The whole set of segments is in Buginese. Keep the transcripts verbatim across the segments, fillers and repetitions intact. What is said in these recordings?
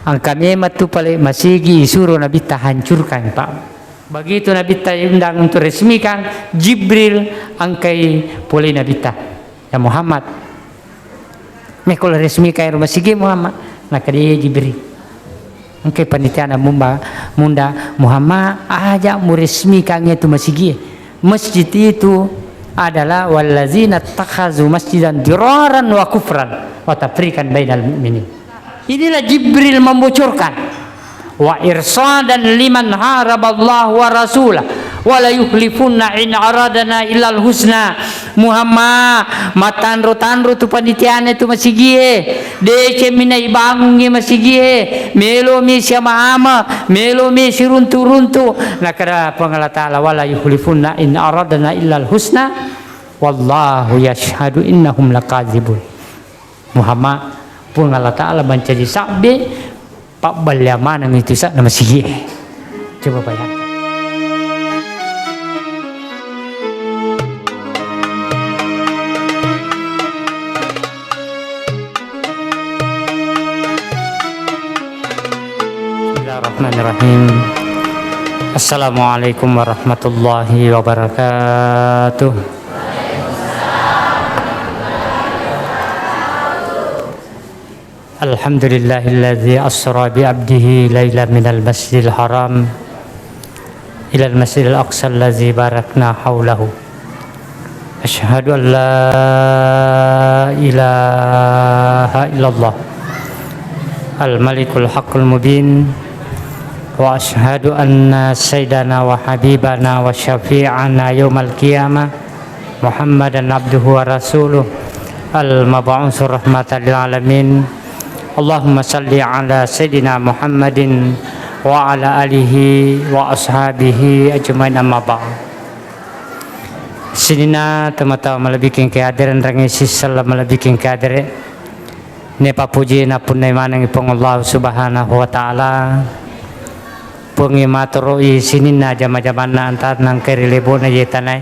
Engka memang tu pale masigi isuro Nabitta hancurkan, Pak. Begitu Nabitta undang untuk resmikan, Jibril engkai pole Nabitta, "Ya Muhammad, meko resmikan ero masigi, Muhammad." Nakkedai Jibril, engkai panitiana mumba-, munda, "Muhammad, aja muresmikan itu masigi. Masjid itu adalah wallazina takhazu masjidan diraran wa kufran wa tafriqan bainal mu'minin." Inilah Jibril membocorkan. "Wa irsadan liman haraballahu wa rasulah, wa la yukhlifunna in aradana illal husna." Muhammad, matanro-tanro tu panitiana tu masigie. Deceng mi naibangungngi masigie. Melo mi siama-ama, melo mi siruntu-runtu. Nakada Puang Allah Ta'ala, "Wa la yukhlifunna in aradana illal husna. Wallahu yashhadu innahum lakadzibun." Muhammad, Puang Allah Ta'ala mancaji sabbe, pabballe maneng itu sa nama sigie. Coba bayangkan. Bismillahirrahmanirrahim. Assalamualaikum warahmatullahi wabarakatuh. Alhamdulillahilladzi asra bi abdihi lailan minal masjidil haram ilal masjidil aqsa allazi barakna haulahu. Asyhadu an la ilaha illallah al malikul haqqul mubin, wa asyhadu anna sayyidana wa habibana wa syafi'ana yaumal qiyamah Muhammadan abduhu wa rasuluh al mab'usu rahmatan lil alamin. Allahumma salli ala sayyidina Muhammadin wa ala alihi wa ashabihi ajmain, amma ba'd. Sininna tomatoa malebbiking kehadir, enrengnge sissella malebbiking kehadir. Nepa puji nappunnai manengngi Puang Allah Subhanahu wa Ta'ala. Puangnge matoro'i sininna jama-jamanna antarna engkae ri lebona iye tanae.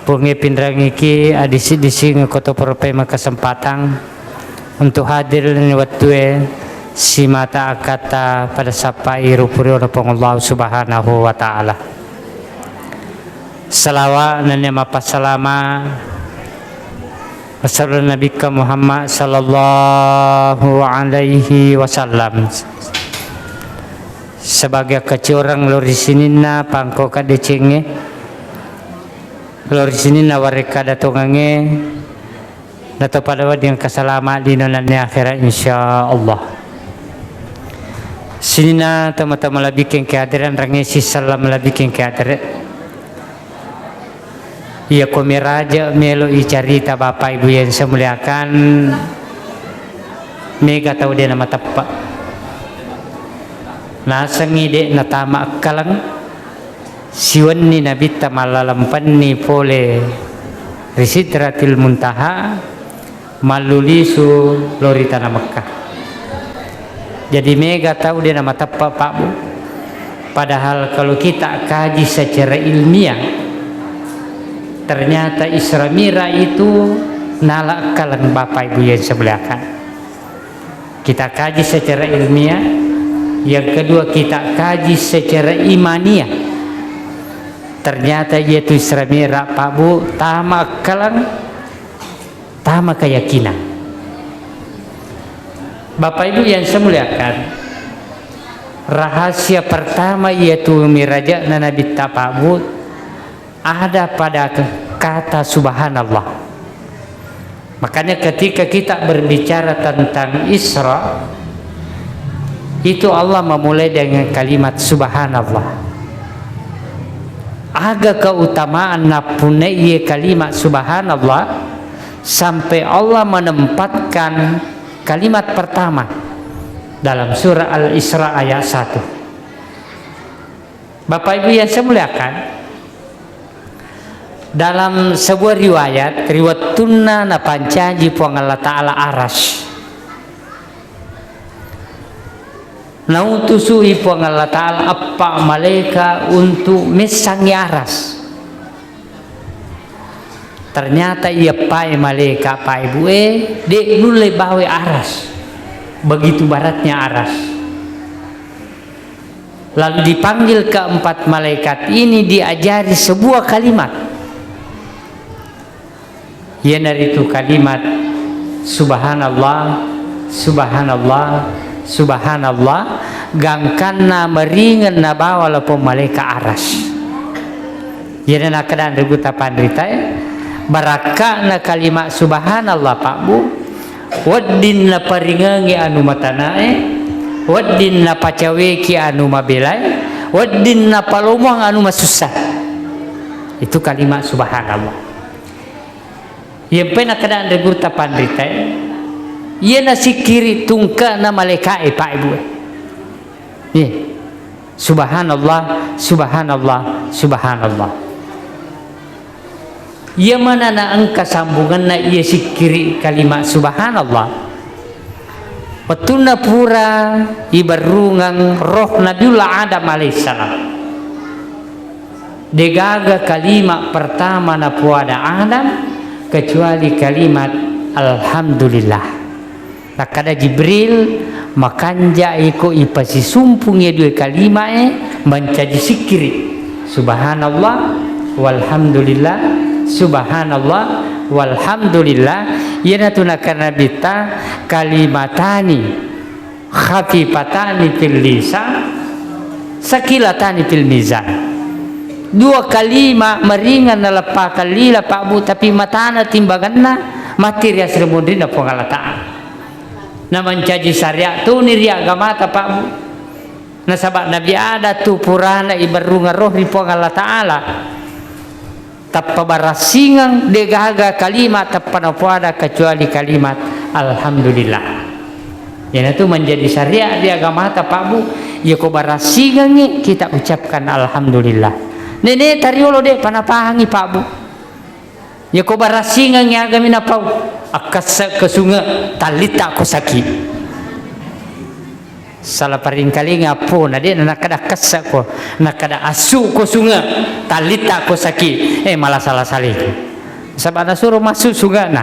Puangnge pinrangiki adisi-disingeng ko to purapai makasempatang untuk hadir ni wettue simata akkatta pada sappai rupu riolo Puang Allah Subhanahu wa Ta'ala. Salawa nennia mappassalama Masallu Nabikka Muhammad sallallahu alaihi wasallam sebagai kacurang lori sininna pangko kadecengnge, lori sininna warekka datongangnge, nato pada wedding kasalama lino nennia akhera, insyaallah. Sininna tama-tama labikkeng kehadireng, rangnge sisella malabikkeng kehadire. Iya ko miraja melo icarita Bapak Ibu yang saya muliakan, mega tau de namateppa. Nasengngi de natama akkaleng, siwenni Nabitta mallalempenni pole ri Sidratil Muntaha, mallulisu lao ri tana Mekkah. Jadi mega tau de namateppa, Pak, Bu. Padahal kalau kita kaji secara ilmiah, ternyata Isra Mi'raj itu nala akkaleng, Bapak Ibu yang saya muliakan. Kita kaji secara ilmiah, yang kedua kita kaji secara imaniah. Ternyata yaitu Isra Mi'raj, Pak, Bu, tama akkaleng, tama keyakinan. Bapak Ibu yang saya muliakan, rahasia pertama yaitu mirajana Nabitta, Pak, Bu, ada pada ke-, kata subhanallah. Makanya ketika kita berbicara tentang Isra, itu Allah memulai dengan kalimat subhanallah. Aga keutamaan nappunnai iye kalimat subhanallah, sampai Allah menempatkan kalimat pertama dalam surah Al-Isra ayat satu. Bapak Ibu yang saya muliakan, dalam sebuah riwayat, ri wettunna napancaji Puang Allah Ta'ala Aras, nautusui Puang Allah Ta'ala eppa malaika untuk messangi Aras. Ternyata iya pae malaika, Pak, Ibu e, de nulle bawe Aras. Begitu beratnya Aras. Lalu dipanggil keempat malaikat ini, diajari sebuah kalimat. Iyanaritu kalimat, "Subhanallah, subhanallah, subhanallah," gangkanna meringeng nabawa lapong malaika Aras. Iyana nakkeda anre gutta panritae, barakka'na kalimat subhanallah, Pak Bu, wedding naparingengi anu matanae, wedding napacaweki anu mabelae, wedding napalomoang anu masussa. Itu kalimat subhanallah. Iyempai nakkeda anre gurutta panritae, iyana sikkiri tungkana malaikae, Pak Ibu e. Iya. Subhanallah, subhanallah, subhanallah. Iya mana na engka sambunganna iya sikkiri kalimat subhanallah. Wettunna pura iberrungang roh Nabiullah Adam alaihissalam. Degaga kalimat pertama napoada Adam kecuali kalimat alhamdulillah. Nakkada Jibril, "Makanja'iko ipasisumpungngi dua kalimae mancaji sikkiri. Subhanallah, walhamdulillah, subhanallah, walhamdulillah." Iyanatu nakkada Nabitta, "Kalimatani khafifatani fil lisan, sakilatani fil mizan." Dua kalima maringan naleppakang lila, Pak Bu, tapi matana timbanganna matti ri asri munrinna Puang Allah Ta'ala. Na mancaji syariat tuni ri agamata, Pak Bu. Nasaba Nabi Adam tu purana iberrungang roh ri Puang Allah Ta'ala. Tappa barassingeng, degaga kalimat tappa napoada kecuali kalimat alhamdulillah. Iyanatu menjadi syariat di agamata, Pak Bu. Yako barassingengngi, kita ucapkan alhamdulillah. Nene tariolo de panapahangi, Pak Bu. Yako barassingengngi, agami napau? Akkassa ke sunge, tallitta ko saki. Sala paringkalinga appona, de na nakkada kessa ko, nakkada assu ko sunge, tallitta ko saki, eh, malah salah saliki. Saba nasuro massu sungena.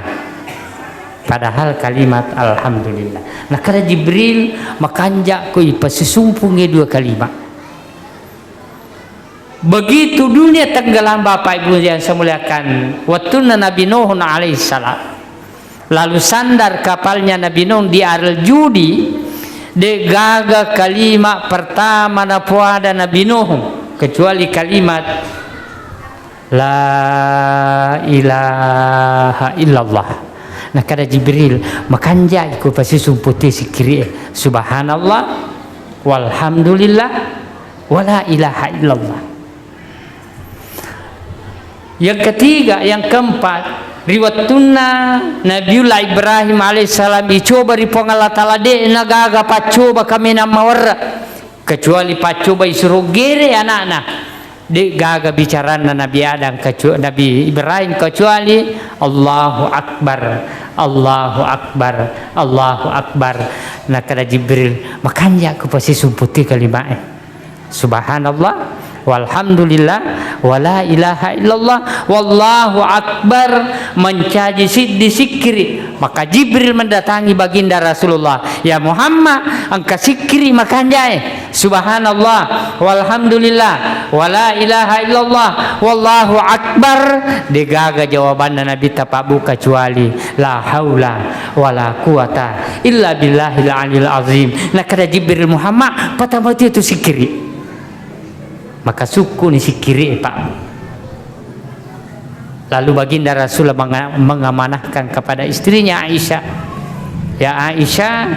Padahal kalimat alhamdulillah. Nakkada Jibril, "Makanja ko ipasisumpungngi dua kalimat." Begitu dunia tenggelam, Bapak Ibu yang saya muliakan, wettunna Nabi Nuh alaihissalam, lalu sandar kapalnya Nabi Nuh di Al Judi, de gaga kalimat pertama napoada Nabi Nuh kecuali kalimat la ilaha illallah. Nakkada Jibril, "Makanja'iko pasisumputi sikkiri'e, subhanallah, walhamdulillah, wala ilaha illallah." Yang ketiga, yang keempat, ri wettunna Nabiullah Ibrahim alaihissalam icoba ri Puang Allah Ta'ala, de nagaga paccoba kamenang mawarra, kecuali paccoba isuro gere anakna. De gaga bicaranna Nabi Adam kecu-, Nabi Ibrahim kecuali Allahu Akbar, Allahu Akbar, Allahu Akbar. Nakkada Jibril, "Makanja'ko pasisumputi kalimae. Subhanallah, walhamdulillah, wala ilaha illallah, wallahu akbar," mancaji siddi sikkiri. Maka Jibril mendatangi baginda Rasulullah, "Ya Muhammad, engka sikkiri makanjae. Subhanallah, walhamdulillah, wala ilaha illallah, wallahu akbar." Degaga jawabanna Nabi tapabbu kecuali la haula wala quwata illa billahil aliyil azim. Nakkada Jibril, "Muhammad, patamati tu sikkiri." Maka sukkuni sikkiri, Pak. Lalu Baginda Rasulullah menga-, mengamanahkan kepada istrinya Aisyah, "Ya Aisyah,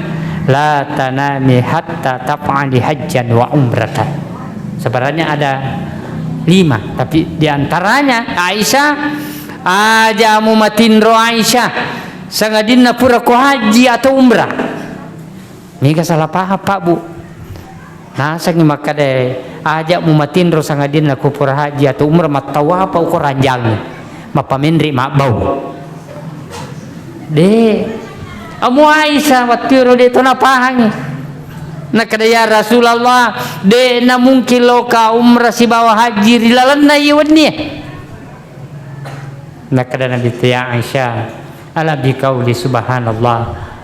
la tanami hatta taf'ali hajjan wa umratan." Sebenarnya ada lima, tapi diantaranya Aisyah, aja mumatinro Aisyah, sangadinna pura ko haji atau umrah. Mega salah paham, Pak, Bu. Nasengngi makkeda, "Aja mumatinro sangadinna ko pura haji atau umrah, mattawapa uko ranjangngi, mappamenri mabbau." De. Amu Aisyah wattu ero de to napahangi. Nakkeda, "Ya Rasulullah, de na mungkin loka umrah sibawa haji ri lalenna iye wennie." Nakkeda Nabi, "Ya Aisyah, ala biqauli subhanallah,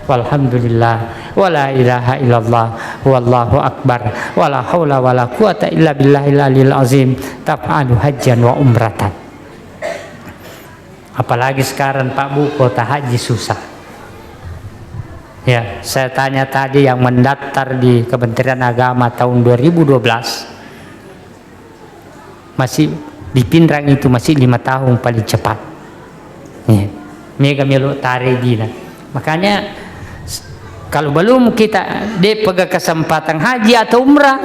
Walhamdulillah, wala ilaha illallah, wallahu akbar, wala haula wala quwata illa billahil aliyil azim, taf'alu hajjan wa umratan. Apalagi sekarang, Pak Bu, kuota haji susah. Ya, saya tanya tadi yang mendaftar di Kementerian Agama tahun dua ribu dua belas, masih di Pinrang itu masih lima tahun paling cepat. Iya. Mega melo tare dina. Makanya, s-, kalau belum kita de pega kesempatan haji atau umrah,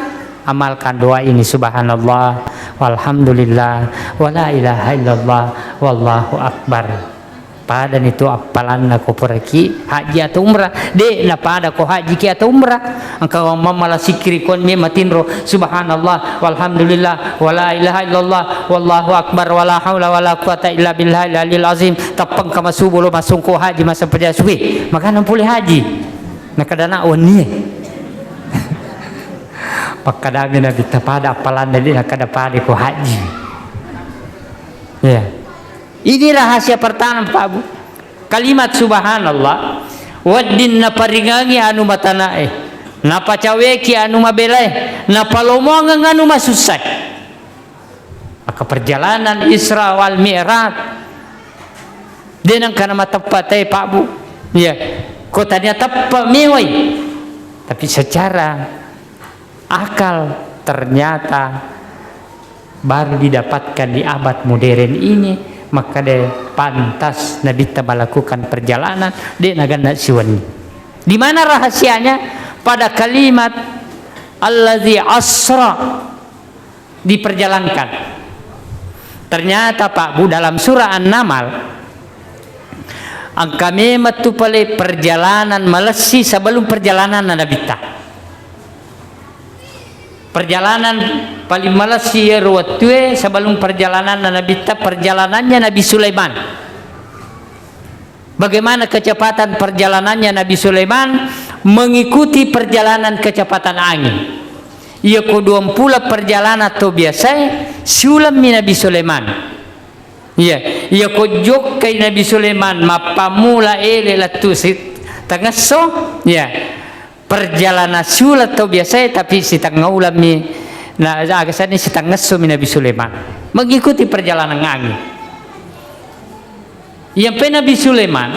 amalkan doa ini, subhanallah, walhamdulillah, wala ilaha illallah, wallahu akbar. Padani tu appalanna ko puraki haji atau umrah. De na pada ko haji ki atau umrah. Engka mamala sikiri kon me matinro, subhanallah, walhamdulillah, wala ilaha illallah, wallahu akbar, wala haula wala quwata illa billahil aliyil azim. Tappeng ka masubu lo masungko haji masa pejasui. Makana pule haji. Nakadana wennie. Pakkadami Nabi tapada appalanna de nakada pada ko haji. Ya. Ini rahasia pertama, Pak Bu. Kalimat subhanallah, wedding naparingangi anu matanae, napacaweki anu mabelae, napalomoangeng anu masussae. Maka perjalanan Isra wal Mi'raj, de nengka namateppa te, Pak Bu. Ya, ko tania teppa mewai. Tapi secara akal ternyata baru didapatkan di abad modern ini, maka de pantas Nabitta melakukan perjalanan, de naganna siwenni. Di mana rahasianya? Pada kalimat allazi asra diperjalankan. Ternyata, Pak Bu, dalam surah An-Naml, engka memang tu pale perjalanan malessi sebelum perjalanan Nabitta. Perjalanan paling malessi iyaro wettue sebelum perjalanan Nabitta, perjalanannya Nabi Sulaiman. Bagaimana kecepatan perjalanannya Nabi Sulaiman? Mengikuti perjalanan kecepatan angin. Iya ko duampula perjalanan to biasae, siulammi Nabi Sulaiman. Iya, iya ko jokkai Nabi Sulaiman, mappammula ele lettu si-, tangesso, iya. Perjalanan siuleng tau biasae, tapi sitengnga ulammi, na, aga senni, sitengngessomi Nabi Sulaiman mengikuti perjalanan angin. Iyampe Nabi Sulaiman,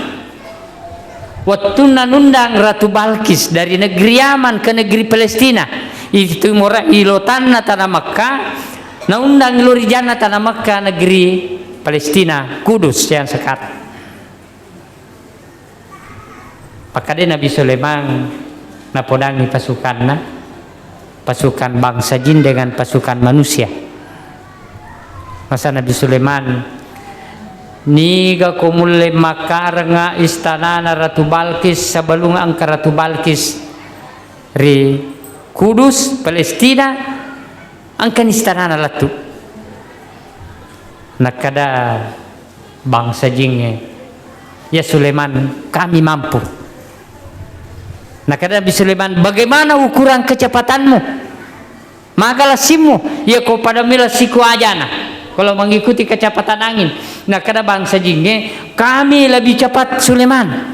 wettunna nundang Ratu Balkis dari negeri Yaman ke negeri Palestina, itu mora ilotanna tanah Mekah, naundang ilo rijanna tanah Mekah, negeri Palestina, Kudus yang sekarang. Pakkade Nabi Sulaiman napodangi pasukanna, pasukan bangsa jin dengan pasukan manusia. Masa Nabi Sulaiman, "Niga ko mulle makkarengnga istanana Ratu Balkis sebelum engka Ratu Balkis ri Kudus, Palestina, engkani istanana lettu." Nakkeda bangsa jingnge, "Ya Sulaiman, kami mampu." Nakkeda Nabi Sulaiman, "Bagaimana ukuran kecepatanmu? Maga lessimmu?" "Ya, ko pada mi lessiku ajana, kalau mengikuti kecepatan angin." Nakkeda bangsa jingnge, "Kami lebih cepat, Sulaiman.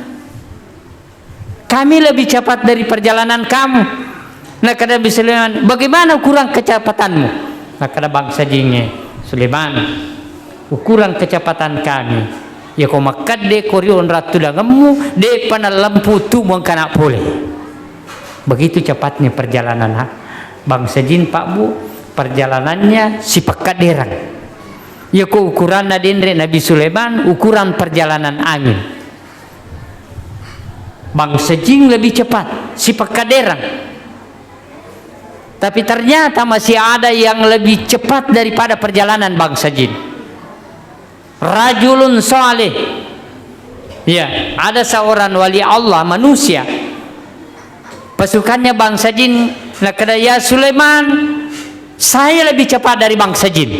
Kami lebih cepat dari perjalanan kamu." Nakkeda Nabi Sulaiman, "Bagaimana ukuran kecepatanmu?" Nakkeda bangsa jingnge, "Sulaiman, ukuran kecepatan kami, yako makkedde ko ri onrang tudangemmu, de'pa nallempu tumu engkana pole." Begitu cepatnya perjalanan ha-, bangsa jin, Pak Bu, perjalanannya sipakkaderang. Yako ukuranna denre Nabi Sulaiman, ukuran perjalanan angin. Bangsa jin lebih cepat, sipakkaderang. Tapi ternyata masih ada yang lebih cepat daripada perjalanan bangsa jin. Rajulun saleh. Ya, ada seorang wali Allah, manusia. Pasukannya bangsa jin, nakkeda, "Ya Sulaiman, saya lebih cepat dari bangsa jin."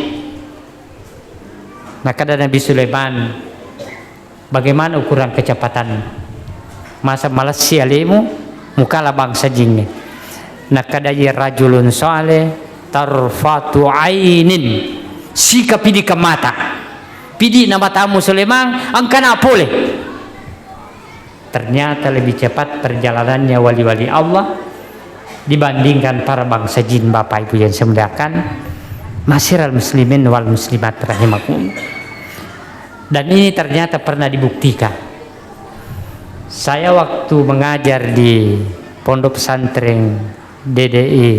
Nakkeda Nabi Sulaiman, "Bagaimana ukuran kecepatan? Masa malessi alemu, mukala bangsa jingnge?" Nakkeda, "Ya rajulun saleh, tarfatu ainin, sika pidikeng mata. Pidi'na matamu Sulaiman, engkana pole." Ternyata lebih cepat perjalanannya wali-wali Allah dibandingkan para bangsa jin, Bapak Ibu yang saya muliakan, ma'asyiral muslimin wal muslimat rahimakumullah. Dan ini ternyata pernah dibuktikan. Saya waktu mengajar di Pondok Pesantren D D I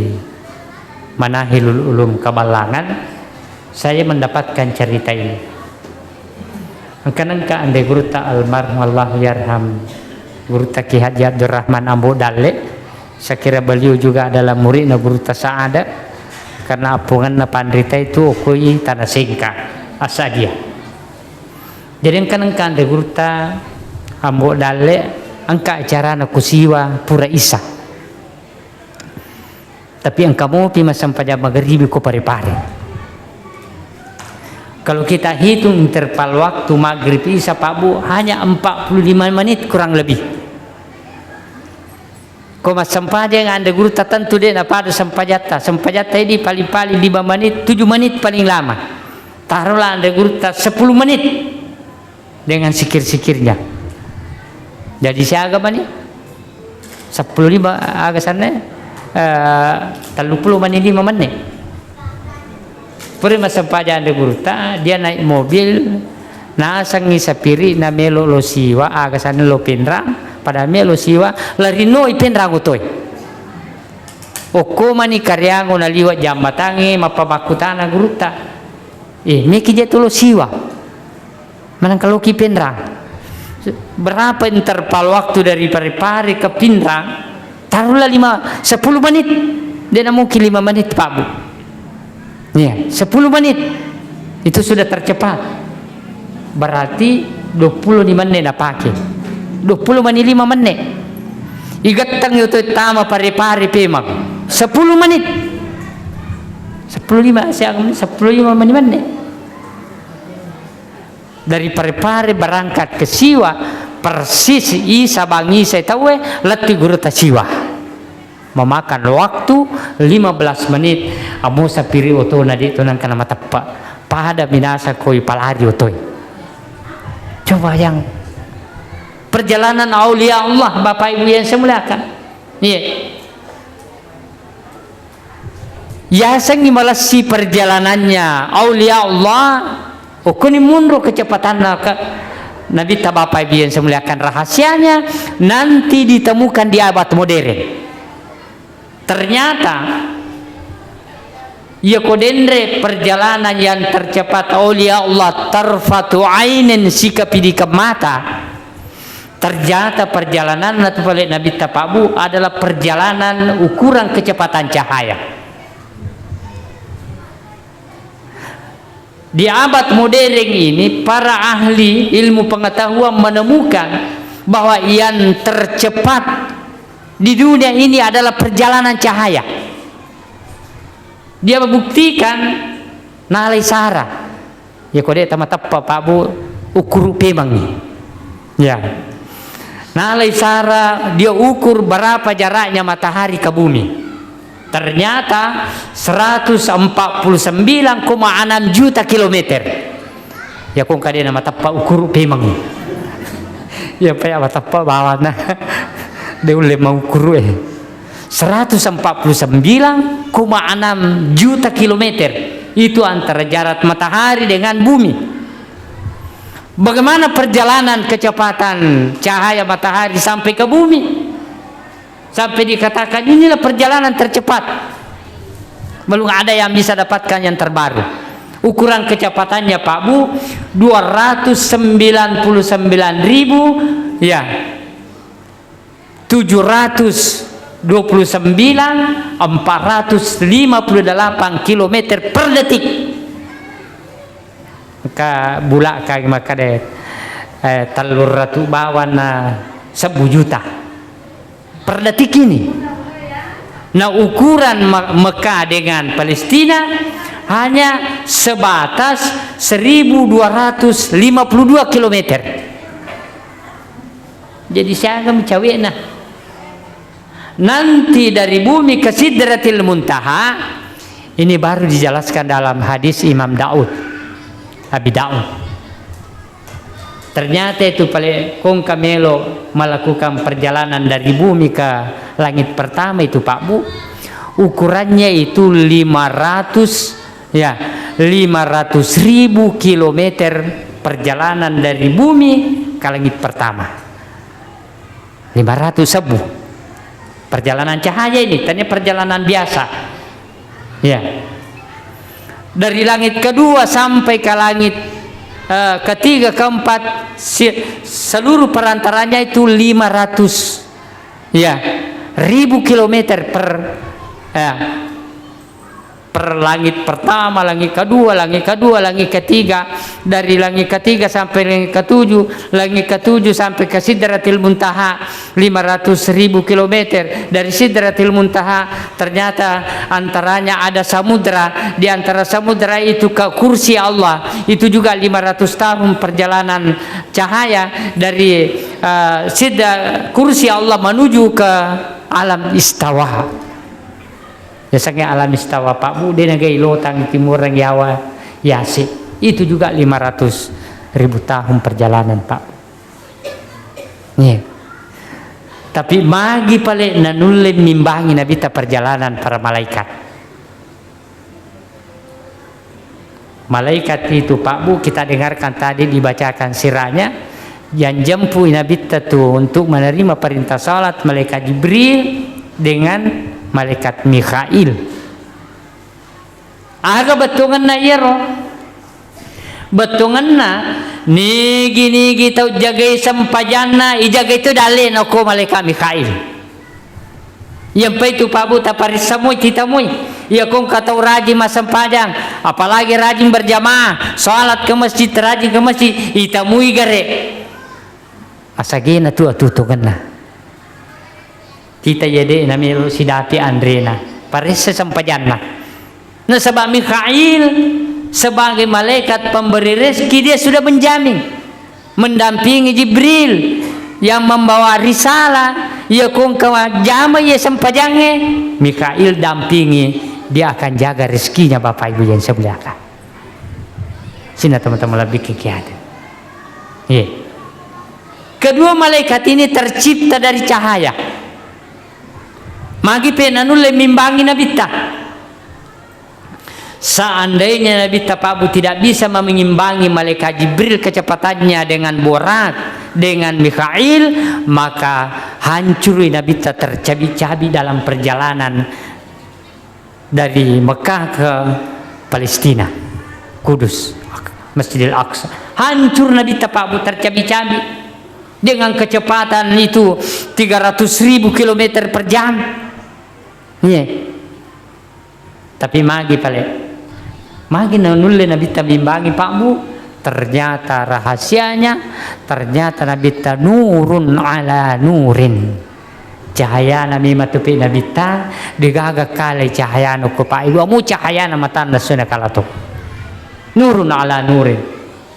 Manahilul Ulum Kaballangan, saya mendapatkan cerita ini. Engka-engka anre gurutta almarhum, Allahu yarham, gurutta Ki Haji Abdurrahman Ambo Dalle, saya kira beliau juga adalah muridna gurutta Saada, karena appongenna panrita itu okoi Tanah Sengka, Asadia. Jadi engka-engka anre gurutta Ambo Dalle, engka acarana ku Siwa pura Isa. Tapi engka mopi massempajang mageribi ko Pare-Pare. Kalau kita hitung interval waktu maghrib isya, Pak Bu, hanya empat puluh lima menit kurang lebih. Ko massempajang anre gurutta tentu de' napada sempajatta. Sempajatta ini paling-paling lima menit, tujuh menit paling lama. Taruhlah anre gurutta sepuluh menit. Dengan sikir-sikirnya. Jadi siaga mani? Sepuluh lima aga sanna, eh, tellu puluh mani lima menit. Pura massempajang anre gurutta, dia naik mobil, nasengngi sapiri'na melo lo Siwa, aga sanna lo Penrang, pada melo Siwa, larinoi Penrang otoe. Okko mani Kariango naliwa jambatangnge, mappamakkutana gurutta. Eh, meki je tu lo Siwa. Manengka loki Penrang. Berapa interval waktu dari Pare-Pare ke Pinrang? Taruhlah lima, sepuluh menit. De' namuki lima menit, Pak Bu. Iya, sepuluh menit. Itu sudah tercepat. Berarti dua puluh lima menit napake. Dua puluh menit lima menit. Igetteng itu tama Pare-Pare pemang. Sepuluh menit. Sepuluh lima, siaga menit, sepuluh lima menit. Dari Pare-Pare berangkat ke Siwa, persis isa bang isa tauwe, lettu gurutta Siwa. Memakan waktu lima belas menit, amo sapiri otona de' to nengka namateppa. Pada minasa koi palari otoe. Coba yang perjalanan aulia Allah, Bapak Ibu yang saya muliakan. Iya. Yasengngi malessi perjalanannya aulia Allah, okkoni munro kecepatanna ke-, Nabitta Bapak Ibu yang saya muliakan, rahasianya nanti ditemukan di abad modern. Ternyata, iya ko denre perjalanan yang tercepat aulia Allah tarfatu ainin, sikapidikeng mata, ternyata perjalananna tu pale Nabitta Pak Bu adalah perjalanan ukuran kecepatan cahaya. Di abad modern ini, para ahli ilmu pengetahuan menemukan bahwa yang tercepat di dunia ini adalah perjalanan cahaya. Dia membuktikan nalai sara. Ya, ko de' tamateppa, Pak Bu, ukuru pemangngi. Ya. Nalai sara, dia ukur berapa jaraknya matahari ke bumi. Ternyata seratus empat puluh sembilan koma enam juta kilometer. Ya, ko engka de' namateppa ukuru pemang. Ya, pa ya mateppa bawana. De' ulle maukuru, eh. Seratus empat puluh sembilan koma enam juta kilometer. Itu antara jarak matahari dengan bumi. Bagaimana perjalanan kecepatan cahaya matahari sampai ke bumi? Sampai dikatakan, "Inilah perjalanan tercepat." Belum ada yang bisa dapatkan yang terbaru. Ukuran kecepatannya, Pak Bu, dua ratus sembilan puluh sembilan ribu, ya, tujuh ratus dua puluh sembilan, empat ratus lima puluh delapan kilometer per detik. Engka bula'ka makkeda, eh, telluratu bawanna sebbu juta per detik ini. Nah, ukuran Me-, Mekah dengan Palestina hanya sebatas seribu dua ratus lima puluh dua kilometer. Jadi, siaga mi cawekna. Nanti dari bumi ke Sidratil Muntaha, ini baru dijelaskan dalam hadis Imam Daud, Abi Daud. Ternyata itu pale kongka melo melakukan perjalanan dari bumi ke langit pertama itu, Pak Bu, ukurannya itu lima ratus, ya, lima ratus ribu kilometer perjalanan dari bumi ke langit pertama. Lima ratus sebbu. Perjalanan cahaya ini, tanya perjalanan biasa. Ya. Dari langit kedua sampai ke langit, eh, ketiga, keempat, si-, seluruh perantaranya itu lima ratus, ya, ribu kilometer per, ya, per langit pertama, langit kedua, langit kedua, langit ketiga, dari langit ketiga sampai langit ketujuh, langit ketujuh sampai ke Sidratil Muntaha, lima ratus ribu kilometer. Dari Sidratil Muntaha, ternyata antaranya ada samudra, di antara samudra itu ke kursi Allah, itu juga lima ratus tahun perjalanan cahaya dari, eh, sidra-, kursi Allah menuju ke alam istawa. Yasengnge alam istawa, Pak Bu, de nagai lotang timureng yawa yase. Itu juga lima ratus ribu tahun perjalanan, Pak Bu. Iya. Tapi magi pale nanulle mimbangi Nabitta perjalanan para malaikat. Malaikat itu, Pak Bu, kita dengarkan tadi dibacakan sirahnya, yang jemput Nabitta tu untuk menerima perintah salat, malaikat Jibril dengan malaikat Mikhail. Aga bettuangenna iyaro? Bettuangenna, nigi-nigi tau jagai sempajanna, ijagai tu dalle nako malaikat Mikhail. Iyampai tu, Pak Bu, taparessa moi, titamui. Iya kongka tau rajin massempajang, apalagi rajin berjamaah, salat ke masjid, rajin ke masjid, itamui gare. Asagena tu atutungenna. Kita iya de namelo sidapi anrena. Paressa sempajanna. Nasaba Mikhail sebagai malaikat pemberi rezeki, dia sudah menjamin, mendampingi Jibril yang membawa risalah, iya kongka jama iya sempajangnge, Mikhail dampingi, dia akan jaga rezekinya, Bapak Ibu yang saya muliakan. Sina teman-teman lebih kegiatan. Iya. Kedua malaikat ini tercipta dari cahaya. Magi pe nanulle mimbangi Nabitta. Seandainya Nabitta, Pak Bu, tidak bisa mengimbangi malaikat Jibril kecepatannya dengan Borak, dengan Mikhail, maka hancurui Nabitta, tercabi-cabi dalam perjalanan dari Mekah ke Palestina, Kudus, Masjidil Aqsa. Hancur Nabitta, Pak Bu, tercabi-cabi dengan kecepatan itu tiga ratus ribu kilometer per jam. Iya. Tapi magi pale, magi nanulle Nabitta mimbangi, Pak Bu? Ternyata rahasianya, ternyata Nabitta nurun ala nurin. Cahayana memang tu pe Nabitta, degaga kalai cahayana ko, Pak Ibu, mu cahayana matanna suna kalato. Nurun ala nurin.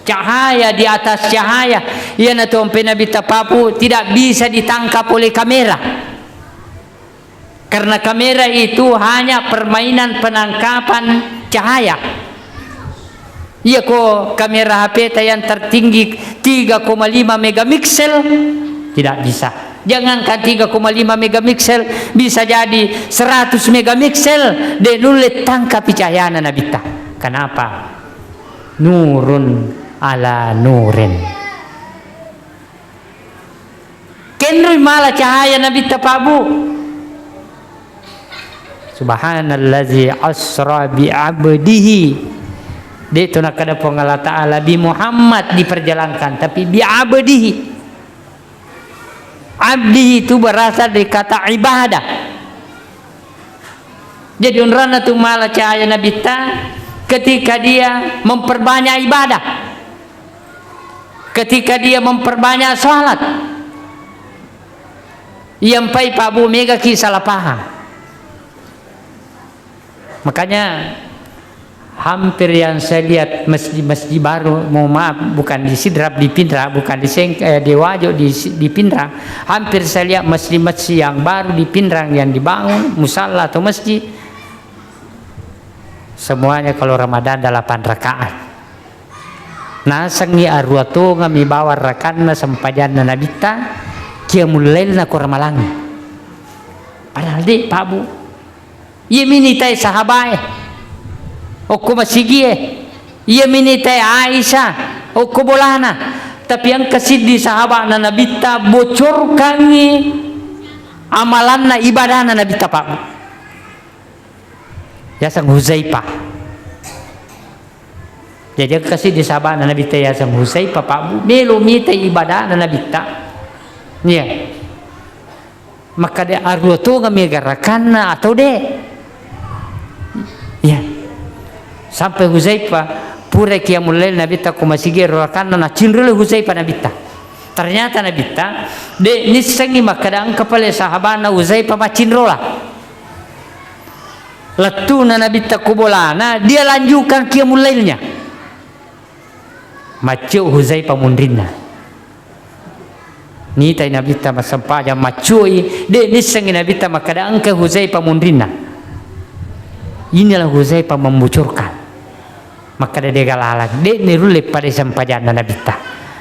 Cahaya di atas cahaya. Iyanatu ampe Nabitta, Pak Bu, tidak bisa ditangkap oleh kamera. Karena kamera itu hanya permainan penangkapan cahaya. Iya ko kamera H P ta yang tertinggi tiga koma lima megapiksel, tidak bisa. Jangankan tiga koma lima megapiksel, bisa jadi seratus megapiksel, de nulle tangkapi cahayana Nabitta. Kenapa? Nurun ala nurin. Kenroi mala cahaya Nabitta, Pak Bu. Subhanallazi asra bi abdihi. De to nakkeda Puang Allah Ta'ala bi Muhammad diperjalankan, tapi bi abdihi. Abdihi itu berasal dari kata ibadah. Jadi, onronna tu mala cahaya Nabitta ketika dia memperbanyak ibadah. Ketika dia memperbanyak salat. Iyampai, Pak Bu, megaki salah paham. Makanya, hampir yang saya lihat masjid-masjid baru, mohon maaf, bukan di Sidrap, di Pinrang, bukan di Seng-, eh, di Wajo, di, di Pinrang, hampir saya lihat masjid-masjid yang baru di Pinrang yang dibangun, musalla atau masjid, semuanya kalau Ramadan delapan rakaat. Nasengngi arua tongami bawang rakanna sempajanna Nabitta, qiyamul lailna ko Ramalangnge. Padahal de', Pak Bu. Iya minitai sahabae okko masigie. Iya minitai Aisyah okko bolana. Tapi engka siddi sahaba'na Nabitta bocorkangngi amalanna, ibadahna Nabitta, Pak Bu. Yaseng Huzaifah. Jadi, engka siddi sahaba'na Nabitta yaseng Huzaifah, Pak Bu, melo mitai ibadahna Nabitta. Iya. Makkada arua tongami garakanna atau de'. Iya. Sampai Huzaifah, pura qiyamul lail Nabitta ko masigi, arua rakanna, nacinroi Huzaifah Nabitta. Ternyata Nabitta de' nissengngi makkada engka pale sahaba'na Huzaifah maccinrola. Lettuna Nabitta ko bolana, dia lanjutkan qiyamul lailnya. Maccio Huzaifah munrinna. Nitai Nabitta massempajang, maccioi, de' nissengngi Nabitta makkada engka Huzaifah munrinna. Inilah Huzaifah membocorkan. Makkada de' galalang, de' nirulle padai sempajanna Nabitta.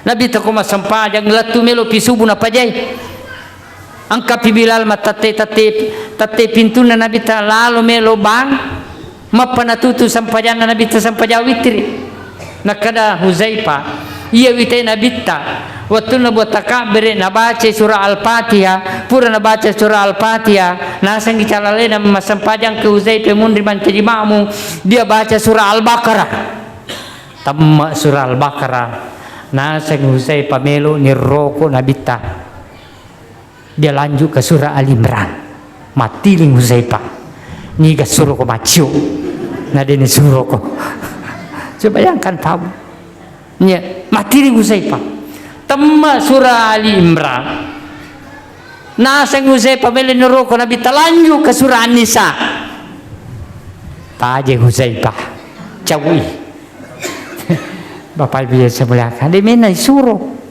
Nabitta ko massempajang, lettu melo pi subuh napajai. Engkapi Bilal mattette-tette, tette pintunna Nabitta, lalo melo bang, mappa natutu sempajanna Nabitta, sempajang witri. Nakkada Huzaifah, iya witai Nabitta, wettunna buat takabbere, nabaca surah Al-Fatihah, pura nabaca surah Al-Fatihah, nasengngi calalena massempajang ke Huzaifah munri mancaji makmum, dia baca surah Al-Baqarah. Temme surah Al-Baqarah, naseng Huzaifah melo nirroko Nabitta. Dia lanjut ke surah Ali Imran. Mattiling Huzaifah. Niga suroko maccio. Na de' nisuroko. Coba bayangkan, Pak Bu. Nya, mattiling Huzaifah. Temme surah Ali Imran. Naseng Huzaifah melo nirroko Nabitta, lanjut ke surah An-Nisa. Taje Huzaifah. Caui. Bapak Ibu yang saya muliakan, dia mena disuruh.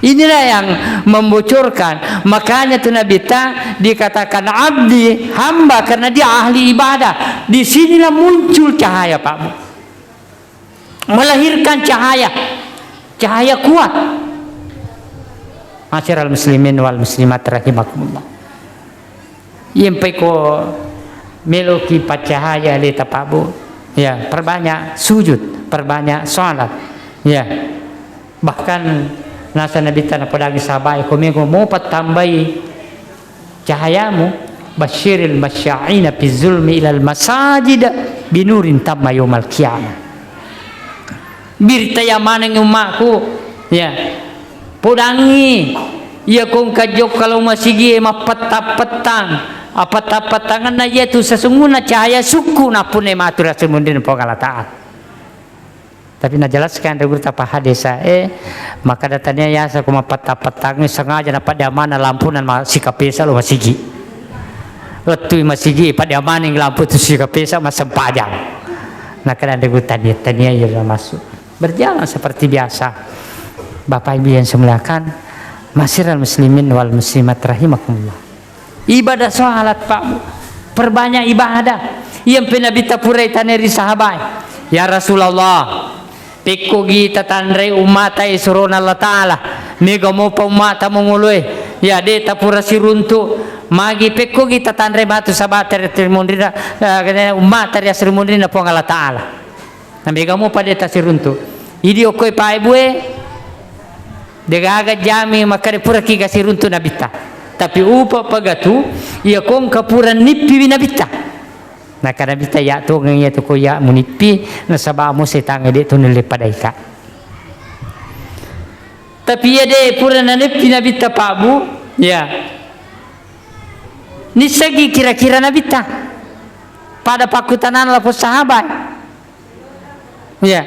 Inilah yang membocorkan. Makanya tuh Nabitta dikatakan abdi, hamba, karena dia ahli ibadah. Di sinilah muncul cahaya, Pak Bu. Melahirkan cahaya. Cahaya kuat. Ma'asyiral muslimin wal muslimat rahimakumullah. Iyempai ko meloki paccahaya aleta, Pak Bu. Ya, perbanyak sujud, perbanyak salat. Ya. Bahkan nasa Nabitta napodangi sahabat, ko mego mopa tambai cahayamu, basyiril masya'ina fi zulmi ilal masajid binurin tamma yaumal qiyamah. Birtaya maneng ummaku, ya. Podangngi, iya ko engka jokka lao masigie mappettang-pettang, appettang-pettangenna iyatu sesungguhna cahaya sukku nappunai matu ri asri munrinna Puang Allah Ta'ala. Tapi najelaskan ri gurutta pa hadesa, eh, makkada tania yasa ko mappettang-pettangngi sengaja napadde amanna lampuna ma-, sikapesa lao masigi. Lettui masigi, padde amaneng lampu tu sikapesa massempajang. Nakkada ri gurutta tania, tania iya masuk. Berjalan seperti biasa. Bapak Ibu yang saya muliakan, ma'asyiral muslimin wal muslimat rahimakumullah. Ibadah salat, Pak Bu. Perbanyak ibadah. Iyampe Nabitta purai tanai ri sahabat. Ya Rasulullah, pekkogi tatanrai ummata e surona Allah Ta'ala. Mega mopa ummata mangoloe. Ya, de tapura siruntu. Magi pekkogi tatanrai matu sahabat ri munrinna, eh, ummata ri asri munrinna Puang Allah Ta'ala. Na mega mopa de tasiruntu. Idi okkoe pae bue, de gaga jami makkada puraki gasiruntu Nabitta. Tapi upa pagatu, iya kongka pura nippiwi Nabitta. Naka Nabitta, ya tongeng iya tu ko ya munippi, nasaba mo setangnge de tu nulle padaika. Tapi iya de pura nanippi Nabitta, Pak Bu, ya. Nissegi kira-kira Nabitta. Pada pakkutanana lapong sahabat. Ya.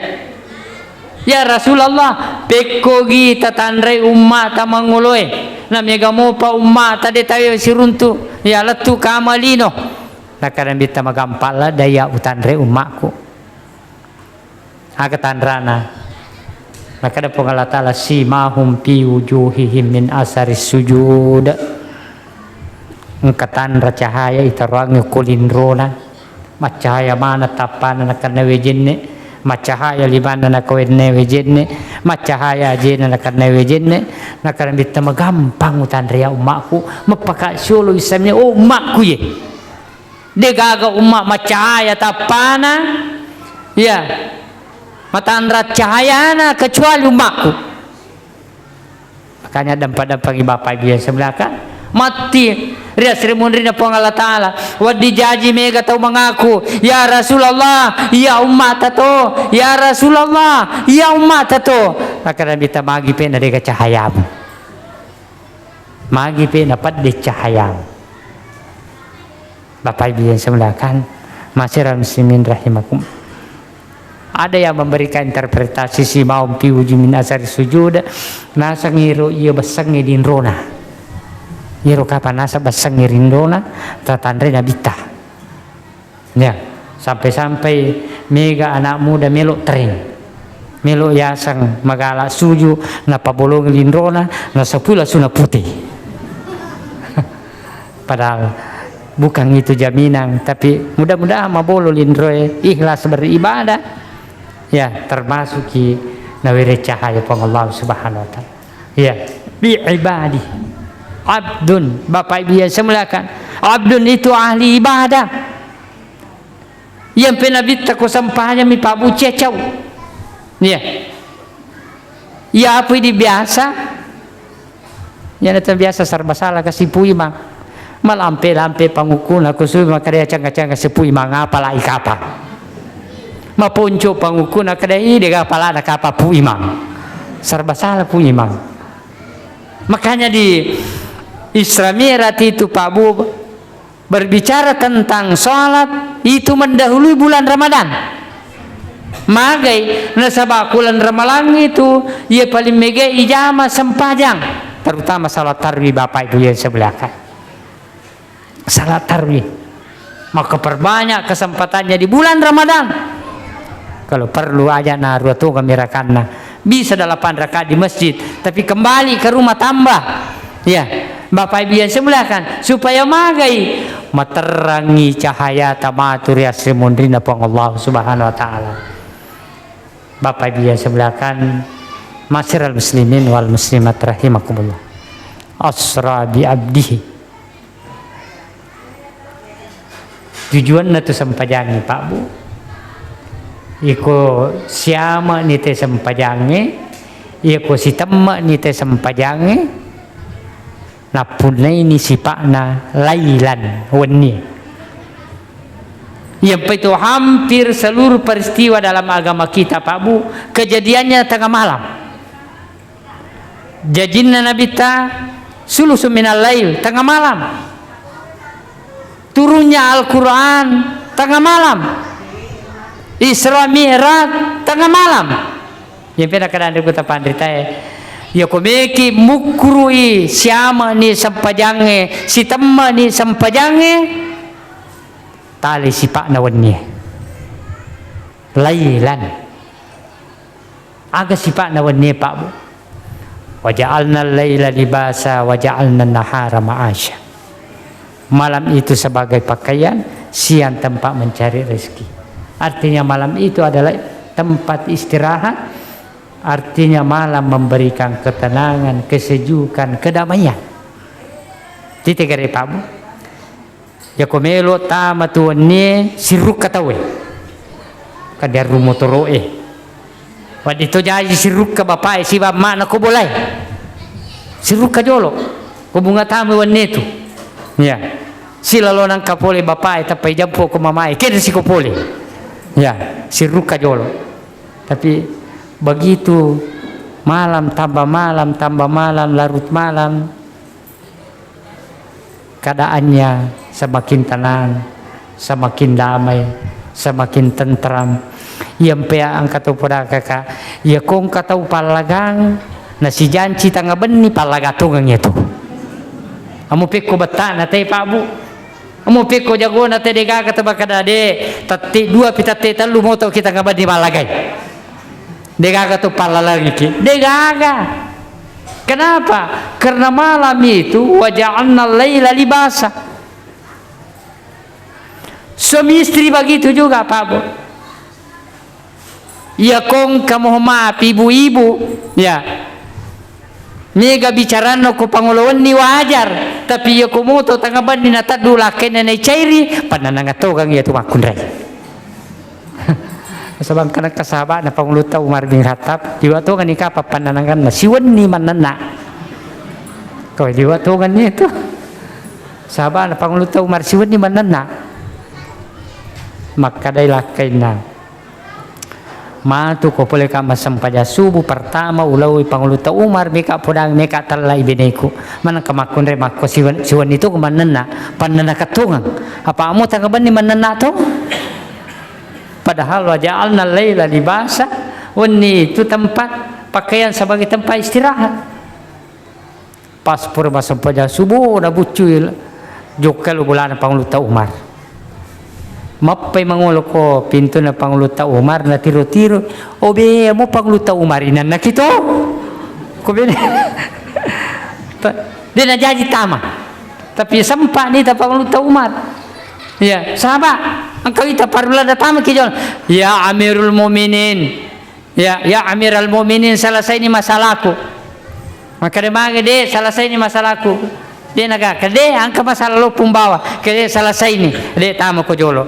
Ya Rasulullah, pekkogi tatanrai ummata mangoloe. Na mega mopa ummata de tawe siruntu. Ya lettu kama lino. Naka Nabitta, magampang la daya utanrai ummaku. Aga tanrana? Nakada Puang Allah Ta'ala, "Simahum fi wujuhihim min asaris sujud." Engka tanra cahaya itaroangngi ko linrona, maccahaya maneng tappana nakenna wejenne, Maccahaya limanna nakawennewe jenne, maccahaya ajena nakannewe jenne, nakana Nabitta, "Magampang utanre ya ummakku, mappaka siolo issamne, oh ummakku ye. Degaga umma maccahaya tappana, ya, matanra cahayana kecuali ummakku." Makanya dampa-dampangi Bapak Ibu yang saya muliakan. Matti ri asri munrina Puang Allah Ta'ala. Wedding jaji mega tau mengaku, "Ya Rasulullah, iya ummata to. Ya Rasulullah, iya ummata to." Maka Nabitta, "Magi pe na dega cahayamu. Magi pe na pedde cahayamu." Bapak Ibu yang saya muliakan, ma'asyiral muslimin rahimakum. Ada yang memberikan interpretasi, "Sima'un fi wujuhi min asari sujud," naseng iro iya bessengnge di inrona. Iro kapang naseng bessengnge ri inrona, tatanre Nabitta. Ya, sampai-sampai mega anak muda melo tren. Melo yaseng magala suju, napabolongi linrona, nasapui lasuna pute. Padahal bukan itu jaminan, tapi mudah-mudahan mabolo linroe ikhlas beribadah. Ya, termasuk ki nawere cahaya Puang Allah Subhanahu wa Ta'ala. Ya, bi ibadi. Abdun, Bapak Ibu yang saya muliakan. Abdun itu ahli ibadah. Iyampe Nabitta ko sempajang mi pabbuci cau. Iya. Iya apa idi biasa? Iyana tu biasa serba salah kasi Pu Imang. Malampe-lampe pangukkuna kusui makkeda canga-canga si Pu Imang apa lai kapa. Maponco pangukkuna kada ide ga pala na kapa Pu Imang. Serba salah Pu Imang. Makanya di Isra Mi'raj itu Pak Bu, berbicara tentang sholat, itu mendahului bulan Ramadan. Magai, nasaba bulan Ramalang itu, ia paling mega ijama sempajang, terutama salat tarwi Bapak Ibu yang saya muliakan. Salat tarwi. Maka perbanyak kesempatannya di bulan Ramadan. Kalau perlu aja na rua toga mirakanna. Bisa delapan rakaat di masjid, tapi kembali ke rumah tambah. Ya, Bapak Ibu yang saya muliakan, supaya magai materrangi cahaya tamatu ri asri munrina Puang Allah Subhanahu wa Ta'ala. Bapak Ibu yang saya muliakan, ma'asyiral muslimin wal muslimat rahimakumullah. Asra bi abdihi. Tujuanna tu sempajangnge, Pak Bu. Iko siame'ni te sempajangnge, iko sitemme'ni te sempajangnge, nappunnaini sipa'na lailan, wenni. Iyampa itu hampir seluruh peristiwa dalam agama kita, Pak Bu, kejadiannya tengah malam. Jajinna Nabitta sulusu minal lail, tengah malam. Turunnya Al-Quran, tengah malam. Isra Mi'raj, tengah malam. Iyampe nakkeda anre ku tapanritae, iya ko meki mukkuru'i siame'ni sempajangnge, sitemme'ni sempajangnge, tali sipa'na wennie. Lailan. Aga sipa'na wennie, Pak Bu? "Wa ja'alna al-laila libasa wa ja'alna an-nahara ma'asya." Malam itu sebagai pakaian, siang tempat mencari rezeki. Artinya malam itu adalah tempat istirahat, artinya malam memberikan ketenangan, kesejukan, kedamaian. Titegare, Pak Bu? Yako melo tama tu wennie sirukka tauwe. Kan diarru motoro'e. Wedding to jaji sirukka bapa'e siba amma'na ko bolae. Sirukka jolo. Ko bunga tama wennie tu. Ya. Silalo nangka pole bapa'e tappa ijampo ko mamae. Kena siko pole. Ya, sirukka jolo. Tapi begitu malam tambah malam, tambah malam, larut malam, keadaannya semakin tenang, semakin damai, semakin tentram. Iyampe engka tau podakaka, iya ko engka tau pallagang, nasijanci tengnga benni, pallaga tongeng iyatu. Amo pekko bettana te, Pak Bu. Amo pekko jagona te, degaga tau makkeda de, tette dua pi tette tellu moto kita tengnga benni mallagai. Degaga tu pallalengiki. Degaga. Kenapa? Karena malam itu, "Wa ja'alna al-laila libasa." Suami istri begitu juga, Pak Bu. Iya kongka mohon maaf ibu-ibu, ya. Mega bicaranna ko pangolo wenni wajar, tapi iya ko moto tanga benni nateddu lakkainna naicairi, pannanangeng tongeng iya tu makkunrai. Sabang kana ka sahaba'na Pangulutta Umar bin Khattab, liwa tongeng ni kapang pannanangenna, siwenni mannenna. Ko liwa tongeng ni tu. Sahaba'na Pangulutta Umar siwenni mannenna. Makkadai lakkainna. Matu ko pole ka massempajang subuh, pertama ulaui Pangulutta Umar, meka podang, meka tellai beneku. Manengka makkunrai makko siwen-, siwenni tu mannenna, pannanakeng tongeng. Apa amo tanga benni mannenna to? Padahal wa ja'alna laila libasa, wenni itu tempat pakaian sebagai tempat istirahat. Pas pura massempajang subuh, nabuccui jokka lo bolana Pangulutta Umar. Mappai mangolo ko pintuna Pangulutta Umar, natiro-tiro, "Obe, mo Pangulutta Umar inanna kito?" Ko bene. Ta-, de najaji tama. Tapi sempa ni ta Pangulutta Umar. Ya, sahabat, engkau ita parula datang ki jol. Ya Amirul Mukminin. Ya, ya Amiral Mukminin, selesai ni masalahku. Makkeda mage, "De, selesai ni masalahku." De naga, "Kede, engka masalah lo pung bawa." "Kede, selesai ni." De, tama ko jolo.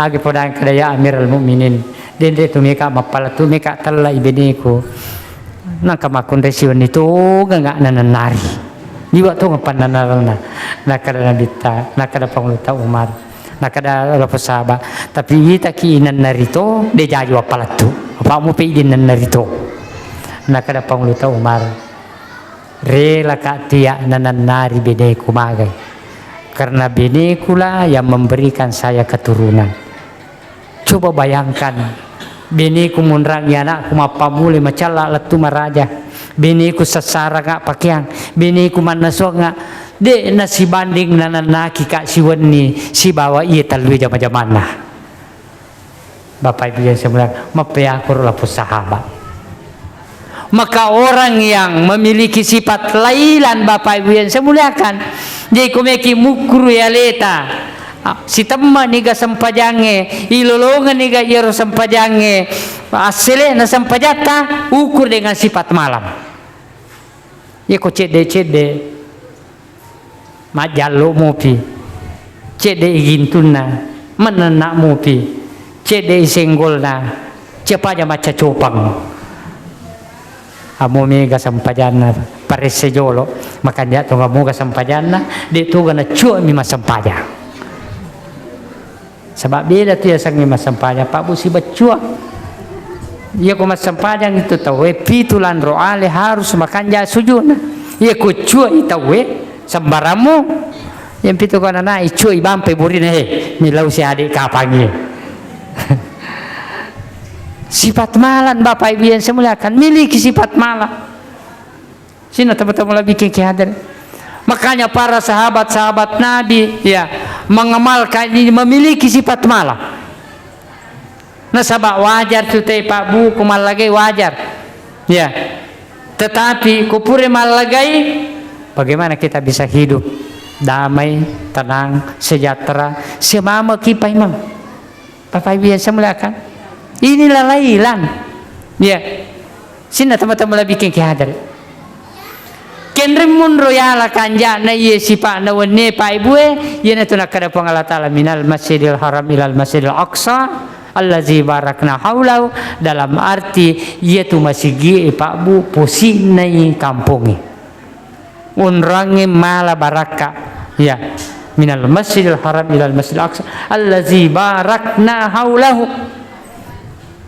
Agi podang kada, "Ya Amiral Mukminin, de, de tu meka mappala tu meka tella ibeneku. Nangka makkunrai siwenni tu ganga nanennari." Liwa tu ngapannanaranna. Nakada Nabitta, nakada Pangulutta Umar. Nakada lapong sahaba, "Tapi itaki inanna rito, de jaji wappalettu. Apa mupe idi inanna rito." Nakada Pangulutta Umar, "Relaka tia nanannari beneku magai. Karena benekulah yang memberikan saya keturunan." Coba bayangkan, beneku munrangi anakku mappammula macalla lettu maraja. Beneku sassaranga pakeang, beneku mannasuanga. De nasibanding nanannaki ka siwenni sibawa iye tellue jama-jamanna. Bapak Ibu yang saya muliakan, mappeakoro lapong sahaba. Maka orang yang memiliki sifat lailan, Bapak Ibu yang saya muliakan, jadi komeki mukkuru aleta, ah, sitemma niga sempajangnge, ilolongeng niga iyaro sempajangnge, assele'na sempajatta ukur dengan sifat malam. Iya ko cedde-cedde, majjallo mupi, cedde i gintunna, mennenna mupi, cedde i senggolna, cepaja macca copang. Amo mega sempajanna, paresse jolo, makanja to moga sempajanna, de toga nacua mi massempajang. Saba beda tu yasengnge massempajang, Pak Bu, sibaccua. Iya ko massempajang itu tauwe, pitu lanro ale harus makanja sujudna. Iya ko cuai tauwe, sembarammu. Yang pitu ko nana, icua ibampe burina, he, milau si adik kapangi. Sifat malam, Bapak Ibu yang saya muliakan, miliki sifat malam. Sina teman-teman lebih ke hadir. Makanya para sahabat-sahabat Nabi, ya, mengamalkan ini, memiliki sifat malam. Nasaba wajar tu te Pak Bu, ko mallagai wajar. Ya. Tetapi ko pura mallagai, bagaimana kita bisa hidup damai, tenang, sejahtera, semama kipai mang. Bapak Ibu yang saya muliakan, inilah lailan. Ya. Sina teman-teman lebih ke hadir. Kenreng munro yala kanja'na iye sipa'na wennie, Pak Ibu e, iyanatu nakkeda Puang Allah Ta'ala, "Minal Masjidil Haram ilal Masjidil Aqsa allazi barakna haulahu," dalam arti iyatu masigi e, Pak Bu, posi'nai kampongnge. Onroangnge mala barakka. Ya. "Minal Masjidil Haram ilal Masjidil Aqsa allazi barakna haulahu."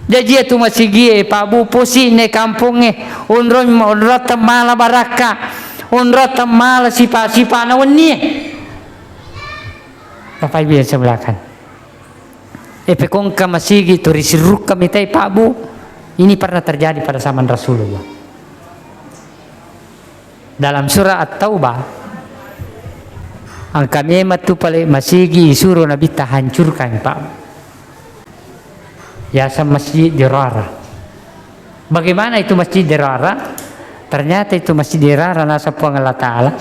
Jaji iyatu masigie, Pak Bu, posi'ne kampongnge, onrong, onrotta mala barakka, onrotta mala sipa-, sipa'na wennie. Bapak Ibu yang saya muliakan. E, pekongka masigi tu risirrukka mitai, Pak Bu. Ini pernah terjadi pada zaman Rasulullah. Dalam surah At-Taubah, engka memang tu pale masigi isuro Nabitta hancurkan, Pak. Yaseng Masjid Dirara. Bagaimana itu Masjid Dirara? Ternyata itu Masjid Dirara, nasa Puang Allah Ta'ala,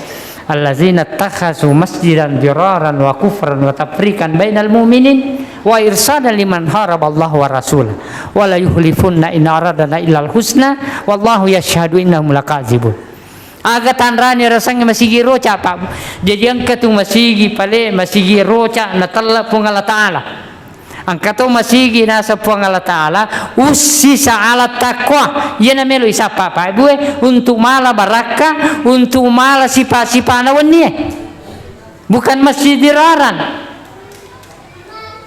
"Allazina takhasu masjidan diraran wa kufran wa tafriqan bainal mu'minin Wa irsadan liman haraba Allah wa rasulah, wa la yuhlifunna in aradana illal husna, wallahu yashhadu innahum lakazibun. Aga tanrani rasengnge masigi roca, Pak. Jadi engka tu masigi pale, masigi roca natella Puang Allah Ta'ala. Engka to masigi naseng Puang Allah Ta'ala, ussisa ala taqwa. Iyana melo isappa, Pak Ibu e, untuk mala barakka, untuk mala sipa-sipana wennie. Bukan masjid diraran.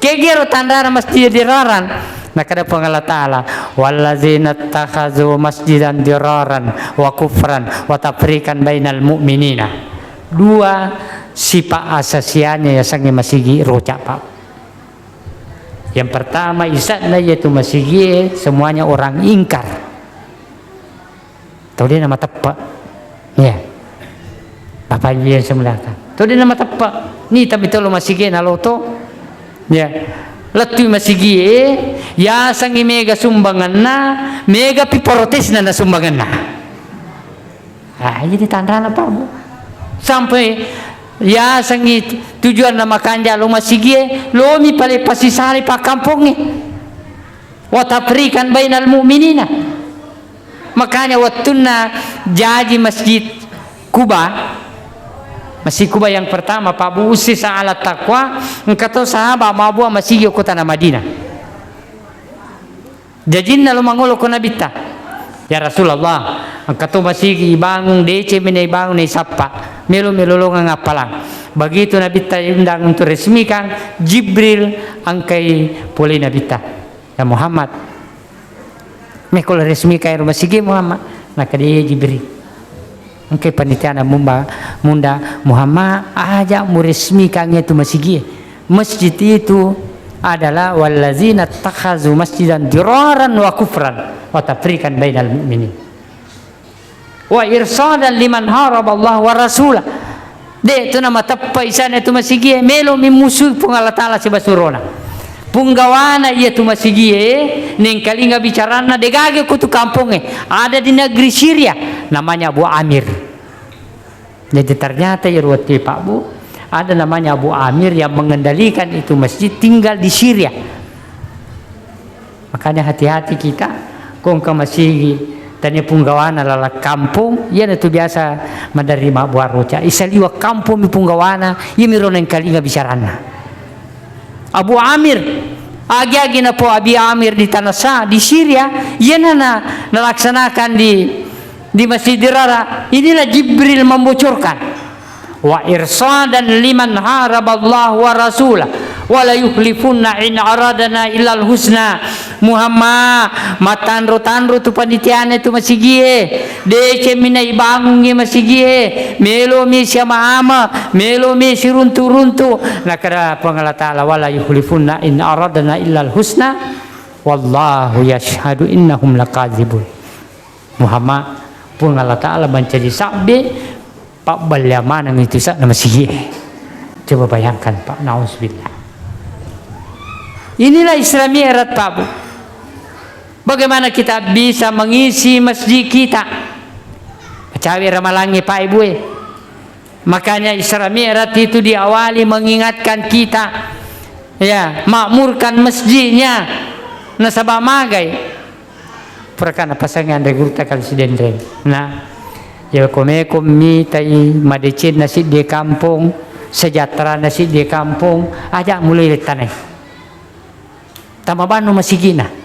Kegero tanrana masjid diraran. Nakada Puang Allah Ta'ala, "Wallazina takhazu masjidan diraran wa kufran wa tafriqan bainal mu'minina." Dua sipa asasiannya yasengnge masigi roca, Pak. Yang pertama, isa'na yaitu masigi semuanya orang ingkar. Tau de' namateppe'. Ya. Bapak Ibu yang saya muliakan. Tau de' namateppe'. Ni tapi tolo masigi naloto. Ya. Lettu masigi e, yasengngi mega sumbanganna, mega pi protesna na sumbanganna. Ah, jadi tanrana, Pak, Bu. Sampai yasengngi tujuanna makanja lo masigi e, lomi pale pasisale pakkampongnge. Wa tafriqan bainal mu'minina. Makanya wettunna jaji Masjid Kuba, Masjid Kuba yang pertama, Pak Bu, ussisa ala taqwa, engka to sahabat mabbua masigi ko tana Madinah. Jajinna lo mangolo ko Nabitta, "Ya Rasulullah, engka to masigi ibangung, deceng mi naibangung, naisappa. Melo-melo lolongeng appalang." Begitu Nabitta undang untuk resmikan, Jibril engkai pole Nabitta. "Ya Muhammad, mekko resmikan ero masigi, Muhammad?" Nakada Jibril. Engkai panitiana mumba-, munda, "Muhammad, aja muresmikan itu masigi. Masjid itu adalah wallazina takhazu masjidan diraran wa kufran wa tafriqan bainal mu'minin." Wa irsadan liman haraba Allah wa rasulah. De' tu namateppe' isana tu masigie, melo mi musu Puang Allah Ta'ala sibawa surona. Punggawana iya tu masigie, nengkalinga bicaranna, degaga ko tu kampongnge, ada di negeri Syria, namanya Abu Amir. Jadi ternyata iyaro wettu, Pak Bu, ada namanya Abu Amir yang mengendalikan itu masjid, tinggal di Syria. Makanya hati-hati kita, ko engka masigi tania punggawana laleng kampong, iyana tu biasa maderri mabbua roca. Isaliwa kampong mi punggawana, iyami ro nengkalinga bicaranna. Abu Amir, agi-agi napo Abi Amir di Tanah Sa-, di Syria, iyana na, nalaksanakan di, di Masjid Dirara. Inilah Jibril membocorkan. Wa irsadan liman haraba Allah wa rasulah, wa la yukhlifunna in aradana illal husna. Muhammad, matanro-tanro tu panitiana tu masigie, deceng mi naibangungngi masigie, melo mi siama-ama, melo mi siruntu-runtu. Nakada Puang Allah Ta'ala, "Wa la yukhlifunna in aradana illal husna, wallahu yashhadu innahum lakadzibun." Muhammad, Puang Allah Ta'ala mancaji sabbe, pabballe maneng itu sa na masigie. Coba bayangkan, Pak, nauzubillah. Inilah Isra Mi'raj, Pak Bu. Bagaimana kita bisa mengisi masjid kita? Cawe ramalangi, Pak Ibu, eh. Makanya Isra Mi'raj itu diawali mengingatkan kita, ya, makmurkan masjidnya. Nasaba magai. Purakan apa sangi anre gurutta kali sidenreng. Nah, ya, komeko mitai madecenna siddi kampong, sejahterana siddi kampong, aja mulai lettanai. Tama bannu masigina.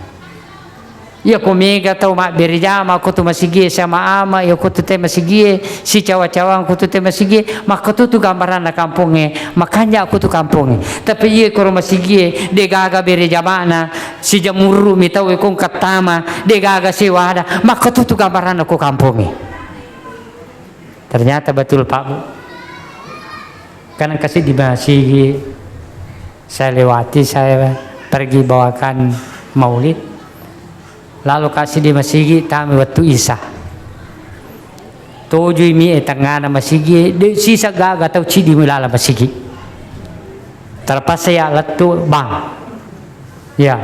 Iya ko mega tau mabbere jama ko tu masigie sama ama, iya ko tu te masigie, sicawa-cawang ko tu te masigie, makko tu tu gambaranna kampongnge, makanja ko tu kampongnge. Tapi iya koro masigie, de gaga bere jamana, sijamurru mi tau ko kattama, de gaga sewada, makko tu tu gambaranna ko kampongnge. Ternyata betul, Pak Bu. Kan engka siddi masigi saya lewati, saya pergi bawakan maulid. Lalu ka siddi masigi tami wettu Isa. Tojui mi e tengngana masigi, de sisa gaga tau ciddi mi lala masigi. Terpaksa ya lettu bang. Ya.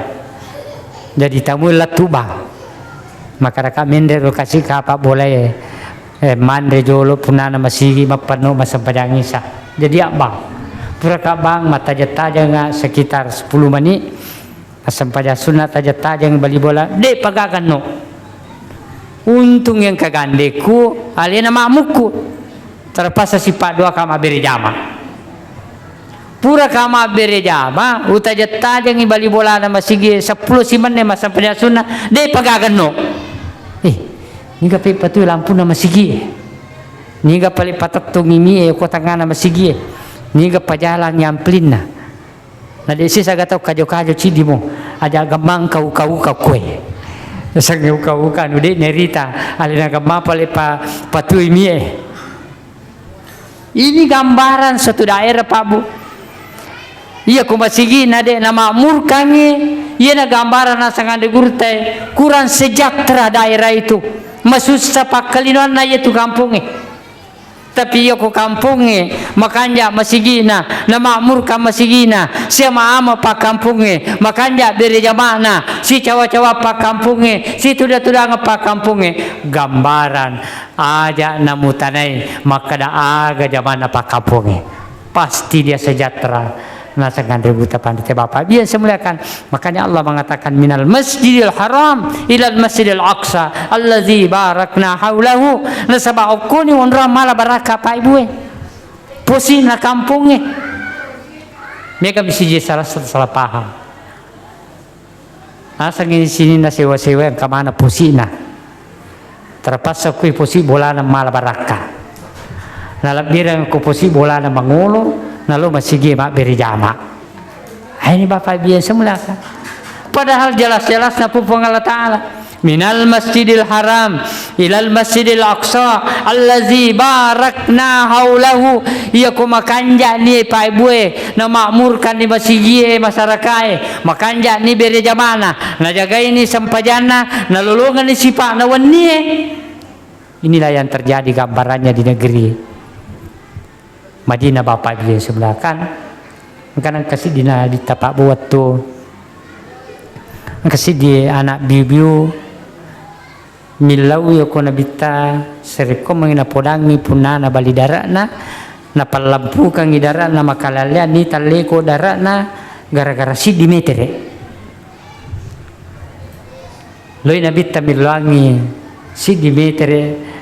Jadi tamu lettu bang. Makaraka mendero kasi kapa bolae, eh, manre jolo punana masigi mappanno massempajang Isa. Jadi abbang. Raka bang, mattajeng-tajengnga sekitar sepuluh menit. Massempajang sunna tajeng-tajeng bali bola, de' pagaganno. Untung engka gandekku, alena ma'mukku. Terpaksa sipadduaka mabbere jama. Puraka mabbere jama, utajeng-tajengi bali bolana masigi, seppulo simenne massempajang sunna, de' pagaganno. Eh, niga pe patui lampuna masigi e. Niga pale patettungi mi e ko tangngana masigi e. Niga pajalangi amplinna. Na de' sisa ga tau kajo-kajo ciddi mo, aja gammang kau-kau ka koe. Sange uka-uka anu de' nerita, alena gammang pale pa-, patui mi e. Ini gambaran suatu daerah, Pak Bu. Iya ko masigina de' namakmurkangngi, iyana gambaran naseng anre gurutae, kurang sejahtera daerah itu. Masussa pakkalinoanna iyatu kampongnge. Tapi iya ko kampongnge, makanja masigina, namakmurkan masigina, siama-ama pakkampongnge, makanja bere jamana, sicawa-cawa pakkampongnge, situda-tudangeng pakkampongnge, gambaran aja namutanai makkada aga jamana pakkampongnge. Pasti dia sejahtera. Naseng anre buta pandita Bapak Ibu yang saya muliakan. Makanya Allah mengatakan, "Minal masjidil haram ilal masjidil aqsa allazi barakna haulahu." Nasaba okkoni onrong mala baraka, Pak Ibu e. Posi'na kampongnge. Mega bisi je salah, salah paham. Asengngi sininna sewa-sewa engka maneng posi'na. Terpaksa kui posi bolana mala barakka. Nalebbireng ko posi bolana mangolo, nalo masigi mabbere jama. Ini Bapak Ibu yang saya muliakan. Padahal jelas-jelas napu Puang Allah Ta'ala. Minal masjidil haram ilal masjidil aqsa allazi barakna haulahu. Iya ko makanja ni Pak Ibu e, namakmurkan ni masigie masyarakae. Makanja ni bere jamana, najagaini sempajanna, nalolongeng ni sipa'na wennie. Inilah yang terjadi gambarannya di negeri Madinah, Bapak Ibu yang saya muliakan. Engka nengka siddi nabitta Pak Bu wettu. Engka siddi anak biu-biu millau yoko nabitta, sarekko mengi napodangi punnana bali dara'na, napallampukangi dara'na, makalalleanni talleko dara'na gara-gara siddi metere. Loi nabitta milloangngi siddi metere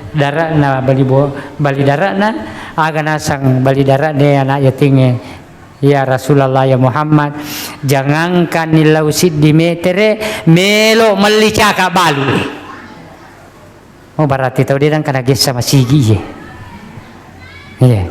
dara'na bali bo-, bali dara'na, aga nasang bali dara'na anak yatingnge, "Ya Rasulullah, ya Muhammad, jangankan nillau siddi metere, melo melli caka balu." Oh, berarti tau de' nengka nagessa masigi, iye. Iya.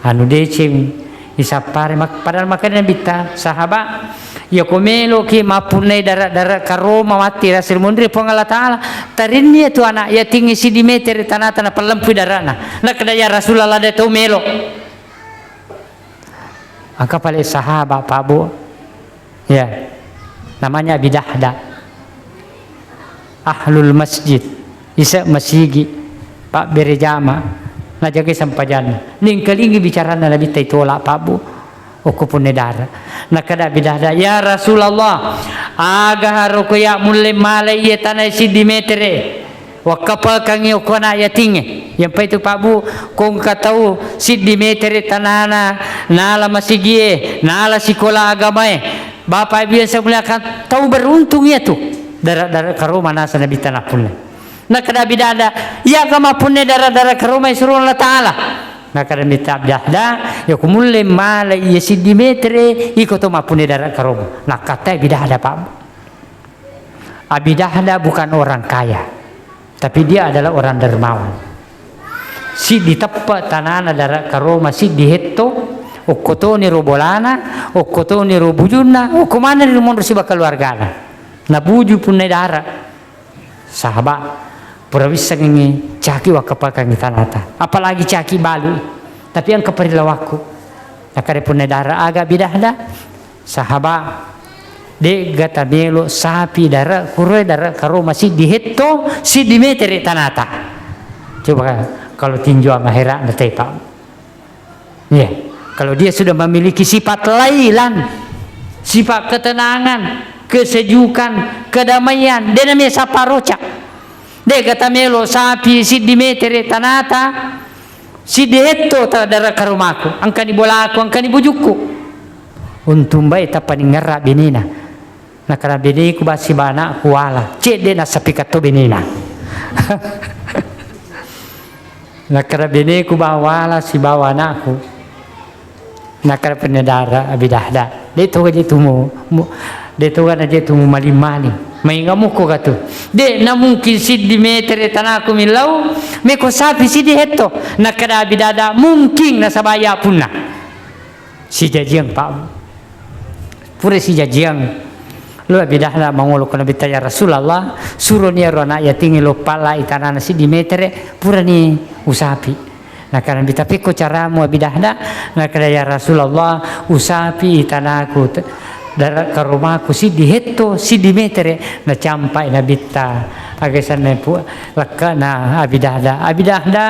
Anu deceng isappare mak-, padahal makanya nabitta, "Sahaba, iya ko meloki mappunnai dara-dara karoma matti rasir munri Puang Allah Ta'ala, tarinni tu anak yatingnge siddi metere tanata napallempui darana." Nakkeda, "Ya Rasulullah, de' tau melo." Engka pale sahaba, Pak Bu. Ya. Namanya Abi Dahda. Ahlul masjid. Isa masigi. Pabbere jama. Najagai sempajanna. Ningkalingi bicaranna Nabitta itola, Pak Bu. Okko punne dara. Nakkeda Abi Dahda, "Ya Rasulullah, aga haroko ya mulle malai iye tanai siddi metere?" Wakkapakangngi okko anak yatingnge. Yang paitu Pak Bu, ko engka tau siddi metere tanana, nala masigie, nala sikola agamae. Bapak Ibu yang saya muliakan, tau beruntung iya tu. Dara-dara karoma nasa Nabitta nappunna. Nakkeda Abi Dahda, "Iya aga mappunne dara-dara karoma isuruh Allah Ta'ala?" Nakkeda Nabitta Abi Dahda, "Ya ku mulle mala iya siddi metere, iko to mappunne dara karoma." Nakkatai Abi Dahda, Pak Bu. Abi Dahda bukan orang kaya, tapi dia adalah orang dermawan. Siddi teppe tanana dara karoma siddi hetto, okko toni ro bolana, okko toni ro bujunna, okko manenni ro monro siba keluargana. Na buju punne dara. Sahaba, pura wissengngi caki wakkapakangngi tanata. Apalagi caki balu. Tapi engka parillawakku. Nakkeda punne dara aga Abi Dahda. Sahaba, de'ga tamelo sapi dara, kuroe dara karoma siddi hetto, siddi metere tanata. Coba kalau tinjau akhirat na tepa. Iya. Kalau dia sudah memiliki sifat lailan, sifat ketenangan, kesejukan, kedamaian, de' namia sappa roca. De'ga tamelo sapi siddi metere tanata, Siddi hetto ta dara karomaku, engkani bolaku, engkani bujukku. Untung bae tappa ningerra benena. Nakana beneku ba sibawa anakku wala, cedde nassapikatto benena. Nakana beneku ba wala sibawa anakku. Nakana penedara Abi Dahda, de toga je tumu, mu-, de toga na je tumu maling-maling. Mainga muko gatu. De na mungkin siddi metere tanaku millau, meko sapi siddi hetto. Nakana Abi Dahda, mungkin nasaba ya punna. Sijajiang, Pak. Pura sijajiang. Lo Abi Dahda mangolo ko Nabitta, "Ya Rasulullah, suroni ero anak yatingnge lo palla itanana siddi metere, purani usapi." Nakana Nabitta, "Pekko caramu, Abi Dahda?" Nakana, "Ya Rasulullah, usapi itanaku te-, dara karomaku siddi hetto, siddi metere." Nacampai Nabitta, aga senna pu-, lekkana Abi Dahda. Abi Dahda,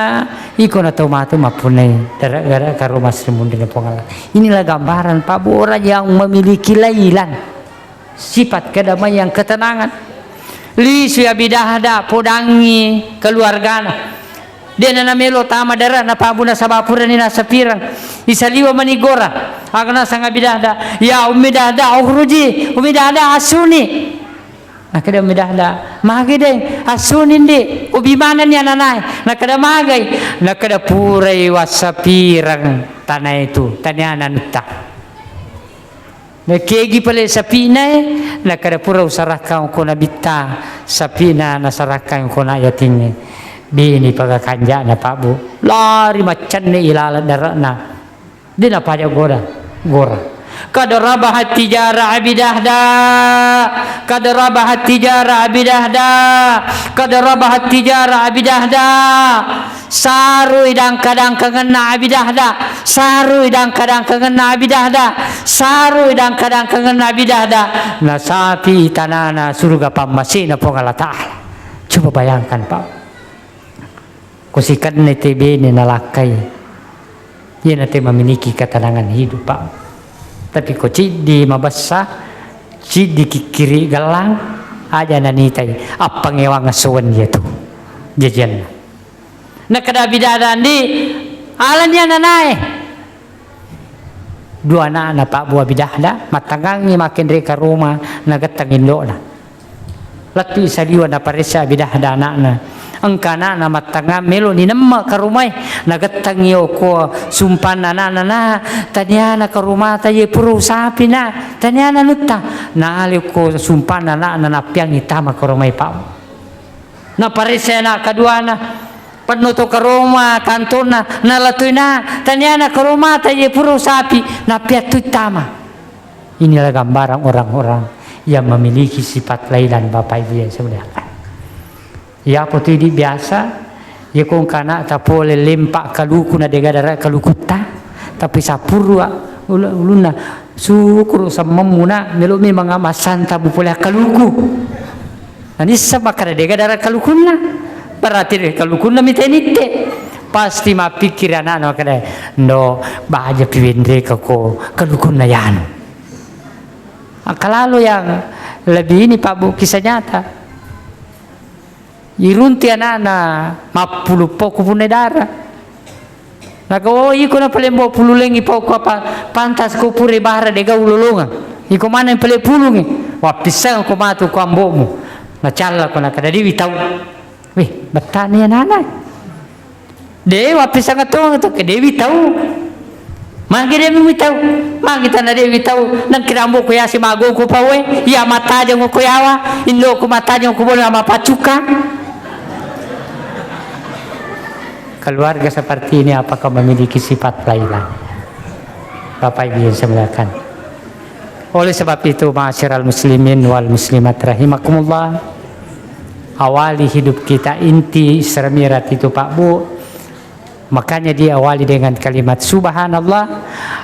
iko na tau matu mappunnai dara-, dara karoma Sri Munrinna Puang Allah. Inilah gambaran, Pak, Bu, orang yang memiliki lailan. Sifat kedamaian, ketenangan. Lisui Abi Dahda, podangi keluargana. De na namelo tama dara na Pak Bu nasaba purani nasapireng. Isaliwa mani gora. Aga nasang Abi Dahda, "Ya Ummi Dahda, ukhruji. Ummi Dahda, assuni." Nakeda Ummi Dahda, "Magi de, assuni ndi. Ubi manenni ananae." Nakeda, "Magai." Nakeda, "Purai wassapireng tanae tu, taniana nutta." Nakegi pale sapinae, nakada pura usarakkang ko Nabitta sapina, nasarakkang ko na yatingnge. Bini paga kanja'na, Pak Bu. Lari maccanne ilaleng dare'na. De napaja goda, gora. Kad rabahat tijara Abi Dahda. Kad rabahat tijara Abi Dahda. Kad rabahat tijara Abi Dahda. Sarui dangka-dangkangenna Abi Dahda, sarui dangka-dangkangenna Abi Dahda, sarui dangka-dangkangenna Abi Dahda, nasapi tanana suruga pammasena Puang Allah Ta'ala. Coba bayangkan, Pak. Ko sikenna te bene nalakkai, iyana te memiliki ketenangan hidup, Pak. Tapi ko ciddi mabessa, ciddi kikkiri gellang, aja nanitai, appangewang esso wenni iyatu jajianna. Nakkeda Abi Dahda, "Ndi, alani ananae." Dua ana'na Pak Bu Abi Dahda, mattangangngi makkenre karoma, nagettang indo'na. Lettu isaliwa naparessa Abi Dahda ana'na. Engka ana'na mattangang melo ninemme karomae, nagettangngi okko sumpanna ana'na, "Na, taniana karomata ye pura usapi, Na, taniana nutta." Nale okko sumpanna ana'na, nappiangngi tama karomae, Pak. Naparessai ana' kaduana, penno to karoma kantonna, nalatoi na, taniana karomata ye pura usapi, nappiattui tama. Inilah gambaran orang-orang yang memiliki sifat lailan, Bapak Ibu yang saya muliakan. Yapo tu idi biasa, ye ko engka ana'ta pole lempa kaluku na dega dara kalukutta, tapi sapurua ulu-, ulunna, "Sukuru semmemmu na, melo memang massanta bu pole akkaluku." Nanissa makkada dega dara kalukunna, berarti dega kalukunna mita nitte. Pasti mappikkiri ana'na makkada, "Ndo, baja pi wenreka ko kalukunna yanu." Akkalalo yang lebih ini, Pak Bu, kisah nyata. Irunti ana'na mappulu pokku punna dara. Naga, "Oh, iko na palembo pululengi pokku apa pantas ko pure bara dega ulolongang. Iko mana yang pale pulungi? Wappissang ko matu ko ambo'mu." Nacalla ko nakada, "Dewi tau." Weh, bettani anana. "De, wappissang tong to ke Dewi tau." Magi Dewi tau? Magi tana Dewi tau? Nang kira ambo'ku yasi magongku pawe, iya mattajeng ko yawa, indo'ku mattajeng ko bola mapacukka. Keluarga seperti ini apakah memiliki sifat lailan? Bapak Ibu yang saya muliakan. Oleh sebab itu, ma'asyiral muslimin wal muslimat rahimakumullah, awali hidup kita, inti sermirat itu, Pak Bu, makanya diawali dengan kalimat subhanallah,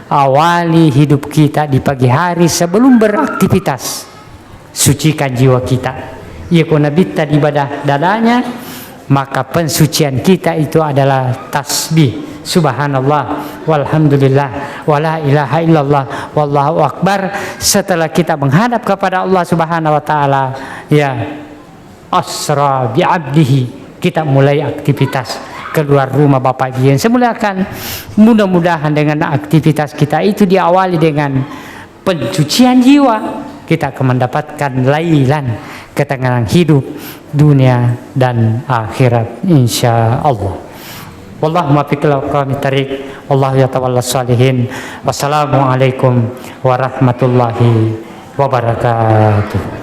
awali hidup kita di pagi hari sebelum beraktivitas. Sucikan jiwa kita. Iya ko Nabitta di bada-, dadanya, maka pensucian kita itu adalah tasbih. Subhanallah, walhamdulillah, wala ilaha illallah, wallahu akbar. Setelah kita menghadap kepada Allah Subhanahu wa Ta'ala, ya, asra bi abdihi, kita mulai aktivitas. keluar rumah Bapak Ibu yang saya muliakan, mudah-mudahan dengan aktivitas kita itu diawali dengan pencucian jiwa, kita akan mendapatkan lailan, ketenangan hidup dunia dan akhirat, insya Allah. Wallahu muwaffiq ila aqwamit thariq. Wallahu yatawalla shalihin. Wassalamualaikum warahmatullahi wabarakatuh.